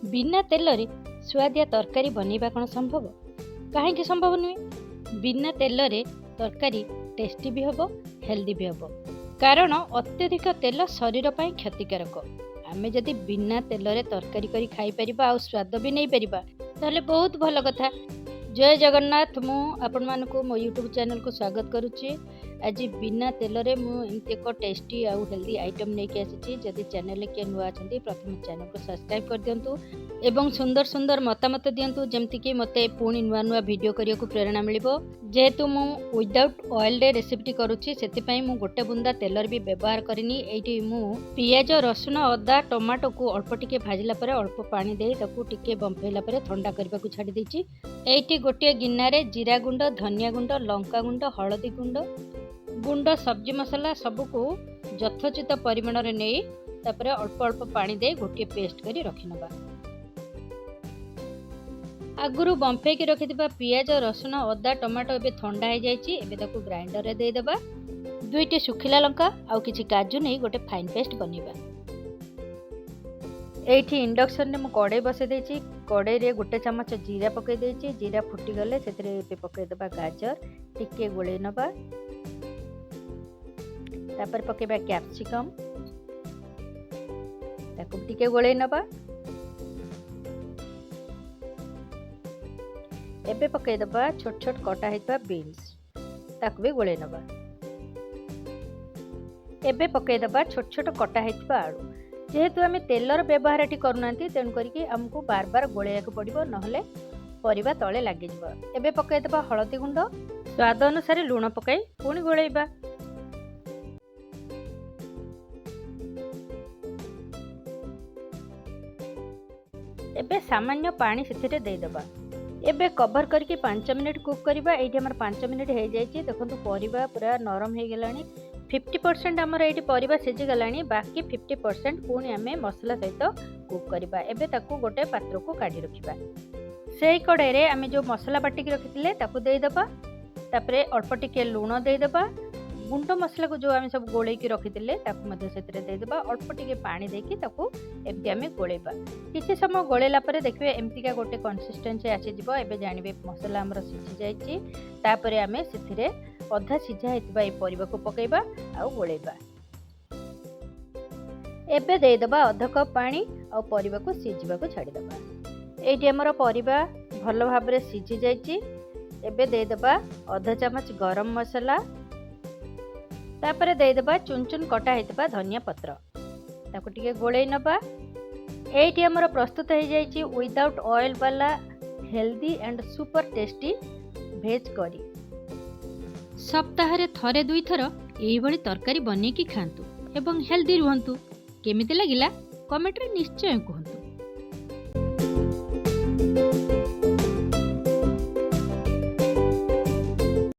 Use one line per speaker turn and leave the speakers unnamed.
ବିନା ତେଲରେ ସୁଆଦିଆ ତରକାରୀ ବନେଇବା କ'ଣ ସମ୍ଭବ? କାହିଁକି ସମ୍ଭବ ନୁହେଁ? ବିନା ତେଲରେ ତରକାରୀ ଟେଷ୍ଟି ବି ହେବ, ହେଲ୍ଦି ବି ହେବ। କାରଣ ଅତ୍ୟଧିକ ତେଲ ଶରୀର ପାଇଁ କ୍ଷତିକାରକ। ଆମେ ଯଦି ବିନା ତେଲରେ ତରକାରୀ କରି ଖାଇପାରିବା ଆଉ ସ୍ୱାଦ ବି ନେଇପାରିବା, ତାହେଲେ ବହୁତ ଭଲ କଥା। ଜୟ ଜଗନ୍ନାଥ। ମୁଁ ଆପଣମାନଙ୍କୁ ମୋ ୟୁଟ୍ୟୁବ୍ ଚ୍ୟାନେଲକୁ ସ୍ୱାଗତ କରୁଛି। ଆଜି ବିନା ତେଲରେ ମୁଁ ଏମିତି ଏକ ଟେଷ୍ଟି ଆଉ ହେଲ୍ଦି ଆଇଟମ୍ ନେଇକି ଆସିଛି। ଯଦି ଚ୍ୟାନେଲରେ କିଏ ନୂଆ ଅଛନ୍ତି, ପ୍ରଥମେ ଚ୍ୟାନେଲକୁ ସବସ୍କ୍ରାଇବ୍ କରିଦିଅନ୍ତୁ ଏବଂ ସୁନ୍ଦର ସୁନ୍ଦର ମତାମତ ଦିଅନ୍ତୁ, ଯେମିତିକି ମୋତେ ପୁଣି ନୂଆ ନୂଆ ଭିଡ଼ିଓ କରିବାକୁ ପ୍ରେରଣା ମିଳିବ। ଯେହେତୁ ମୁଁ ୱିଦାଉଟ୍ ଅଏଲ୍ରେ ରେସିପିଟି କରୁଛି, ସେଥିପାଇଁ ମୁଁ ଗୋଟେ ବୁନ୍ଦା ତେଲର ବି ବ୍ୟବହାର କରିନି। ଏଇଠି ମୁଁ ପିଆଜ, ରସୁଣ, ଅଦା, ଟମାଟୋକୁ ଅଳ୍ପ ଟିକେ ଭାଜିଲା ପରେ ଅଳ୍ପ ପାଣି ଦେଇ ତାକୁ ଟିକେ ବମ୍ଫେଇଲା ପରେ ଥଣ୍ଡା କରିବାକୁ ଛାଡ଼ି ଦେଇଛି। ଏଇଠି ଗୋଟିଏ ଗିନାରେ ଜିରା ଗୁଣ୍ଡ, ଧନିଆ ଗୁଣ୍ଡ, ଲଙ୍କା ଗୁଣ୍ଡ, ହଳଦୀ ଗୁଣ୍ଡ, ଗୁଣ୍ଡ ସବଜି ମସଲା ସବୁକୁ ଯଥୋଚିତ ପରିମାଣରେ ନେଇ ତାପରେ ଅଳ୍ପ ଅଳ୍ପ ପାଣି ଦେଇ ଗୋଟିଏ ପେଷ୍ଟ କରି ରଖିନେବା। ଆଗରୁ ବମ୍ଫେଇକି ରଖିଥିବା ପିଆଜ, ରସୁଣ, ଅଦା, ଟମାଟୋ ଏବେ ଥଣ୍ଡା ହେଇଯାଇଛି। ଏବେ ତାକୁ ଗ୍ରାଇଣ୍ଡରରେ ଦେଇଦେବା। ଦୁଇଟି ଶୁଖିଲା ଲଙ୍କା ଆଉ କିଛି କାଜୁ ନେଇ ଗୋଟେ ଫାଇନ୍ ପେଷ୍ଟ ବନେଇବା। ଏଇଠି ଇଣ୍ଡକ୍ସନରେ ମୁଁ କଡ଼େଇ ବସେଇ ଦେଇଛି। କଡ଼େଇରେ ଗୋଟେ ଚାମଚ ଜିରା ପକାଇ ଦେଇଛି। ଜିରା ଫୁଟିଗଲେ ସେଥିରେ ଏବେ ପକାଇଦେବା ଗାଜର, ଟିକେ ଗୋଳେଇ ନେବା। ତାପରେ ପକାଇବା କ୍ୟାପ୍ସିକମ୍, ତାକୁ ଟିକେ ଗୋଳେଇ ନେବା। ଏବେ ପକାଇଦେବା ଛୋଟ ଛୋଟ କଟା ହେଇଥିବା ବିନ୍ସ, ତାକୁ ବି ଗୋଳେଇ ନେବା। ଏବେ ପକାଇଦେବା ଛୋଟ ଛୋଟ କଟା ହେଇଥିବା ଆଳୁ। ଯେହେତୁ ଆମେ ତେଲର ବ୍ୟବହାର ଏଠି କରୁନାହାନ୍ତି, ତେଣୁ କରିକି ଆମକୁ ବାର ବାର ଗୋଳେଇବାକୁ ପଡ଼ିବ, ନହେଲେ ପରିବା ତଳେ ଲାଗିଯିବ। ଏବେ ପକାଇଦେବା ହଳଦୀ ଗୁଣ୍ଡ, ସ୍ୱାଦ ଅନୁସାରେ ଲୁଣ ପକାଇ ପୁଣି ଗୋଳେଇବା। ଏବେ ସାମାନ୍ୟ ପାଣି ସେଥିରେ ଦେଇଦେବା। ଏବେ କଭର କରିକି 5 ମିନିଟ୍ କୁକ୍ କରିବା। ଏଇଠି ଆମର 5 ମିନିଟ୍ ହେଇଯାଇଛି। ଦେଖନ୍ତୁ, ପରିବା ପୁରା ନରମ ହେଇଗଲାଣି। 50% ଆମର ଏଇଠି ପରିବା ସିଝିଗଲାଣି, ବାକି 50% ପୁଣି ଆମେ ମସଲା ସହିତ କୁକ୍ କରିବା। ଏବେ ତାକୁ ଗୋଟେ ପାତ୍ରକୁ କାଢ଼ି ରଖିବା। ସେଇ କଡ଼େଇରେ ଆମେ ଯେଉଁ ମସଲା ବାଟିକି ରଖିଥିଲେ, ତାକୁ ଦେଇଦେବା। ତାପରେ ଅଳ୍ପ ଟିକେ ଲୁଣ ଦେଇଦେବା। ଗୁଣ୍ଡ ମସଲାକୁ ଯେଉଁ ଆମେ ସବୁ ଗୋଳେଇକି ରଖିଥିଲେ, ତାକୁ ମଧ୍ୟ ସେଥିରେ ଦେଇଦେବା। ଅଳ୍ପ ଟିକେ ପାଣି ଦେଇକି ତାକୁ ଏମିତି ଆମେ ଗୋଳେଇବା। କିଛି ସମୟ ଗୋଳେଇଲା ପରେ ଦେଖିବେ, ଏମିତିକା ଗୋଟେ କନସିଷ୍ଟେନ୍ସି ଆସିଯିବ। ଏବେ ଜାଣିବେ ମସଲା ଆମର ସିଝି ଯାଇଛି। ତାପରେ ଆମେ ସେଥିରେ ଅଧା ସିଝା ହେଇଥିବା ଏଇ ପରିବାକୁ ପକାଇବା ଆଉ ଗୋଳେଇବା। ଏବେ ଦେଇଦେବା ଅଧ କପ୍ ପାଣି ଆଉ ପରିବାକୁ ସିଝିବାକୁ ଛାଡ଼ିଦେବା। ଏଇଠି ଆମର ପରିବା ଭଲ ଭାବରେ ସିଝି ଯାଇଛି। ଏବେ ଦେଇଦେବା ଅଧ ଚାମଚ ଗରମ ମସଲା। ତାପରେ ଦେଇଦେବା ଚୁନ ଚୁନ କଟା ହେଇଥିବା ଧନିଆ ପତ୍ର, ତାକୁ ଟିକେ ଗୋଳେଇ ନେବା। ଏଇଠି ଆମର ପ୍ରସ୍ତୁତ ହେଇଯାଇଛି ୱିଦାଉଟ୍ ଅଏଲ୍ ବାଲା healthy and super tasty veg କରି। ସପ୍ତାହରେ ଥରେ ଦୁଇଥର ଏଇଭଳି ତରକାରୀ ବନେଇକି ଖାଆନ୍ତୁ ଏବଂ ହେଲ୍ଦି ରୁହନ୍ତୁ। କେମିତି ଲାଗିଲା, କମେଣ୍ଟରେ ନିଶ୍ଚୟ କୁହନ୍ତୁ।